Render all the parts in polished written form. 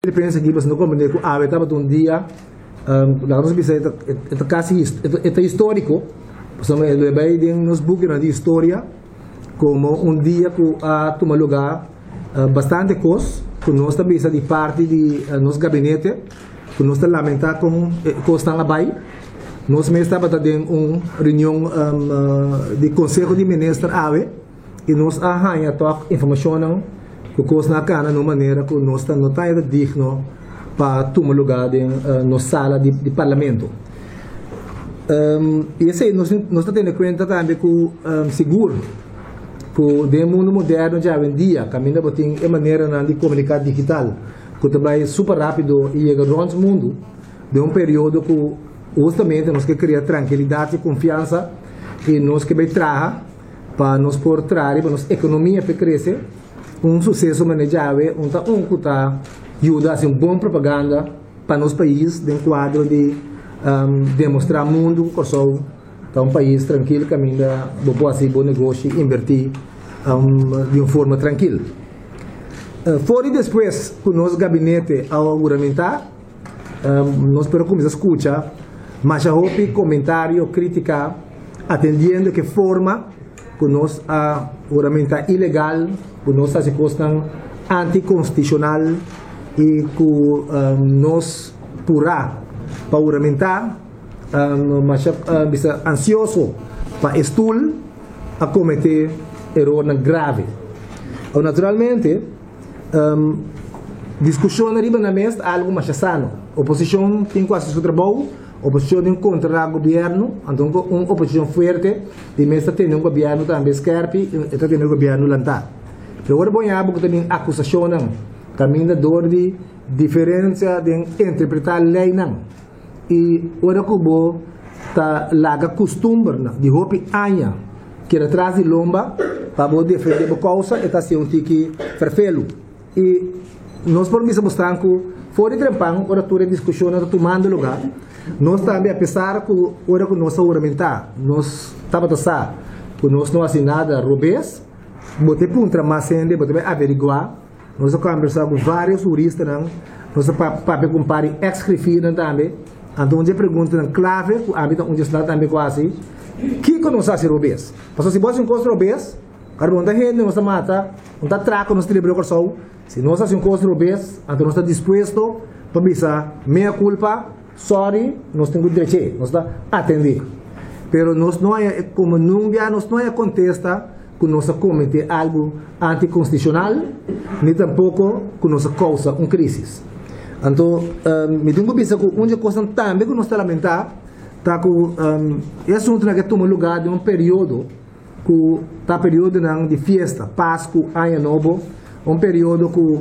Di prensa aki pasobra no comprende cu awe tabata un dia, laga nos bisa e ta casi e ta historico, pasobra e lo e bay den nos bukinan di historia como un dia cu a tuma lugar bastante cos cu nos ta bisa di parti di nos gabinete cu nos ta lamenta con e cosnan a bay. Nos mes tabata den un reunion di conseho di minister awe. I nos a haña tòg informashonnan ku kosnan a kana na un manera ku nos ta no ta era digno pa tuma lugá den nos sala di parlamento. I esei nos nos ta tene kuenta tambe ku sigur ku den e mundu moderno djawendia kaminda bo tin e maneranan di komuniká digital ku ta bai super rápido i yega rònt mundu den un periodo ku hustamente nos ke krea trankilidat i konfiansa i nos ke bai traha Pa nos por traha riba nos ekonomia p'e krese, un suseso manera djawe un ta un ku ta yuda hasi un bon propaganda pa nos pais den kuadro di demostrá mundu ku Kòrsou ta un pais trankil kaminda bo por hasi bo negoshi inbertí di un forma trankil. For di despues ku nos gabinete a huramentá Nos por a kuminsá skucha masha hopi komentario, krítika, atendiendo ke forma ku nos a huramentá ilegal, ku nos ta hasi kosnan antikonstitushonal i ku nos purá pa huramentá, masha bisa ansioso pa e stul a kometé erornan grave. Naturalmente. Diskushon riba nan mes ta algu masha sano. Oposishon tin ku hasi su trabou, oposishon tin ku kontrolá gobièrnu, anto un oposishon fuerte di mes ta tene un gobièrnu tambe skèrpi i ta tene gobièrnu lantá. Pero ora bo yabu ku ta bin akusashonnan kaminda dor di diferensia den interpretá leinan i ora ku bo ta laga kustumbernan di hopi aña keda tras di lomba pa bo defendé bo kousa, e ta hasi un tiki ferfelu. I nos por bisa bosnan ku for di trempan ora tur e diskushonnan ta tumando lugá, nos tambe apesar ku ora ku nos a huramentá nos tabata sa ku nos no hasi nada robes, bo ta puntra mas hende, bo ta bai averiguá. Nos a kombersá ku vários huristanan, nos a papia ku un par di eks-grifiernan tambe. Anto un di e preguntanan klave ku ami ta un di esnan tambe ku hasi, Kiko nos a hasi robes? Pasobra si bo hasi un kos robes, ora bo no ta hende nos ta mata, no ta atrako nos ta libra Kòrsou. Si nos hasi un kos robes, anto nos ta dispuesto pa bisa mea kulpa, sòri, nos tin ku drech'é, nos ta atendé. Pero nos no haya, komo nun bia nos no haya kontesta ku nos a kometé algu antikonstitushonal, ni tampoko ku nos a kousa un krísis. Anto, mi tin ku bisa ku un di e kosnan tambe ku nos ta lamentá ta ku e asuntunan ke tuma lugá den un periodo ku ta periodonan di fiesta, Pasku, Aña Nobo, un periodo ku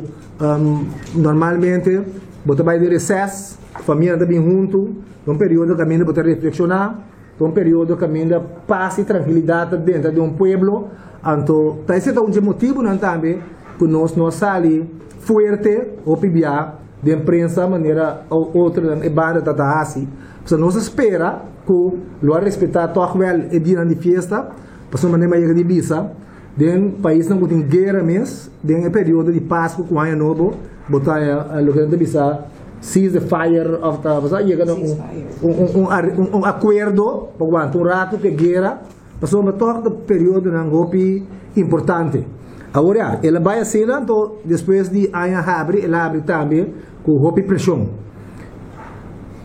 normalmente bo ta bai den reses, famianan ta bin huntu, un periodo kaminda bo ta reflekshoná. Ta un periodo kaminda pas i trankilidat ta dentro di un pueblo, anto ta esei ta un dje motibunan tambe ku nos no a sali fuerte hopi bia den prensa manera otronan e banda ta ta hasi. Pasobra nos a spera ku lo a respetá tòg wèl e dianan di fiesta, pasobra manera mi a yega di bisa, Den paisnan ku tin guera mes, den e periodo di Pasku ku Aña Nobo, bo ta haña loke nan ta bisa cease the fire òf ta bo sa yega na un un un akuerdo pa wanta un ratu ku e guera, pasobra tòg ta periodonan hopi importante. Awor ya, el a bai asina, anto despues di aña habri, el a habri tambe ku hopi preshon.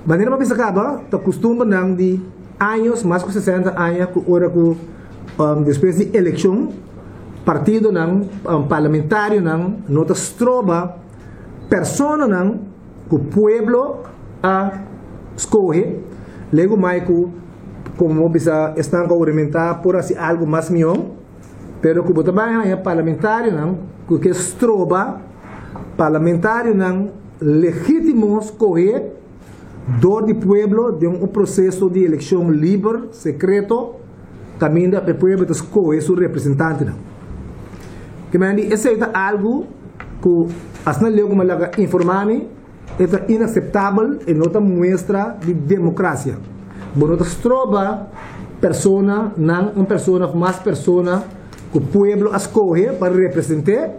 Manera bo a bisa kaba, ta kustumbernan di años, mas ku sesenta aña, ku ora ku Despues di elekshon, partidonan, parlamentarionan no ta stroba personanan ku pueblo a skohe, legu mai ku komo bo bisa esnan ku a huramentá por hasi algu mas mihó, pero ku bo ta bai haña parlamentarionan ku ke stroba parlamentarionan legítimo skohe dor di pueblo den un proseso di elekshon liber, sekreto, kaminda e pueblo ta skohe su representantenan. Ke men di esei ta algu ku asina leu ku mi a laga informá mi, e ta inaseptabel, e no ta muestra di demokrasia. Bo no ta stroba personanan, un persona òf mas persona ku pueblo a skohe pa represent'é,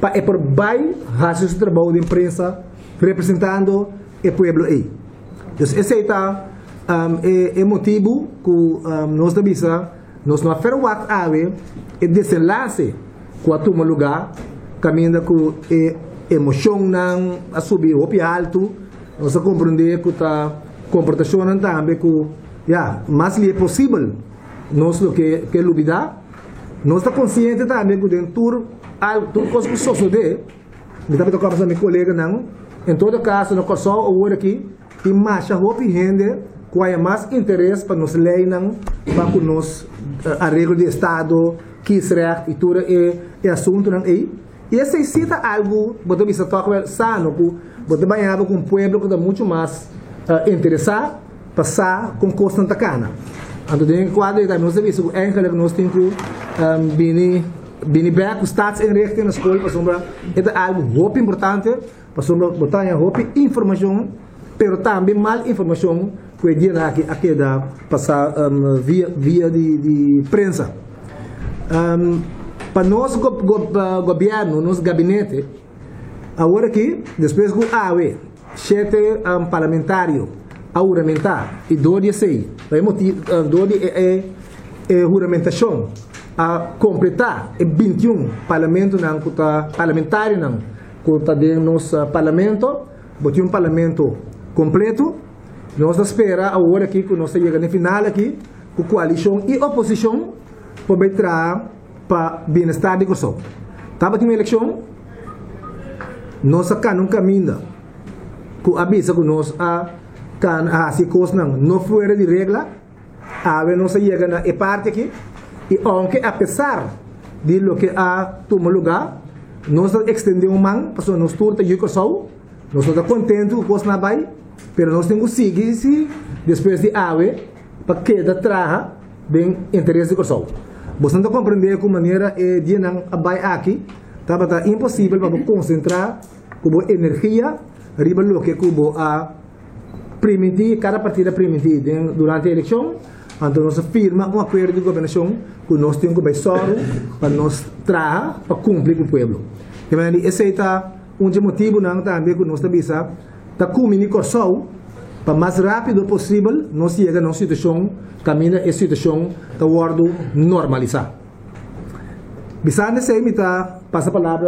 pa e por bai hasi su trabou den prensa. Representando e pueblo ei. Dus esei ta e e motibu ku nos ta bisa nos no a verwagt awe e desenlase ku a tuma lugá kaminda ku e emoshonnan a subi hopi haltu. Nos a komprondé ku ta komportashonnan tambe ku ya mas lihe posibel nos lo ke ke lubidá. Nos ta konsiente tambe ku den tur al tur kos ku sosodé. Mi tabata kòmbersa mi koleganan, en todo kaso na Kòrsou awor aki tin masha hopi hende ku haya mas interes pa nos leinan pa ku nos areglo di estado, kiesrecht i tur e e asuntunan ei. I esei si ta algu bo ta bisa tòg wèl sano ku bo ta baña bo ku un pueblo ku ta muchu mas interesá pa sa kon kosnan ta kana. Anto den e kuadro ei tambe nos ta bisa ku eigenlik nos tin ku bini bini bek ku staatsinrichting na skol pasobra e ta algu hopi importante pasobra bo ta haña hopi informashon pero tambe mal informashon ku e dianan aki a keda pasa via via di di prensa. Pa nos gobièrnu nos gabinete Awor aki, despues ku awe shete parlamentario a huramentá i dor di esei, pa e motibu, dor di e e huramentashon a kompletá e bintiun parlamentonan ku ta parlamentarionan ku ta den nos parlamento, bo tin un parlamento kompleto. Nos ta spera awor aki ku nos ta yega na e final aki ku koalishon i oposishon por bai traha pa bienestar di Kòrsou. Tabatin un elekshon, nos a kana un kaminda ku a bisa ku nos a kana a hasi kosnan no fuera di regla, awe nos a yega na e parti aki i ounke apesar di loke a tuma lugá, nos ta ekstendé un man pasobra nos tur ta yu Kòrsou, nos no ta kontentu ku kosnan a bai, pero nos tin ku sigui si despues di awe pa keda traha. Den interes di Kòrsou. Boso ta komprendé ku manera e dianan a bai aki tabata imposibel pa bo konsentrá ku bo energia riba loke ku bo a primintí, kada partido a primintí den durante e elekshon. Anto nos a firma un akuerdo di gobernashon ku nos tin ku bai sòru pa nos traha pa kumpli ku pueblo. Di manera di esei ta un dje motibunan tambe ku nos ta bisa Ta kumini Kòrsou pa mas rápido posibel nos yega na un situashon kaminda e situashon ta wòrdu normalisá. Bisando esei mi ta pasa palabra.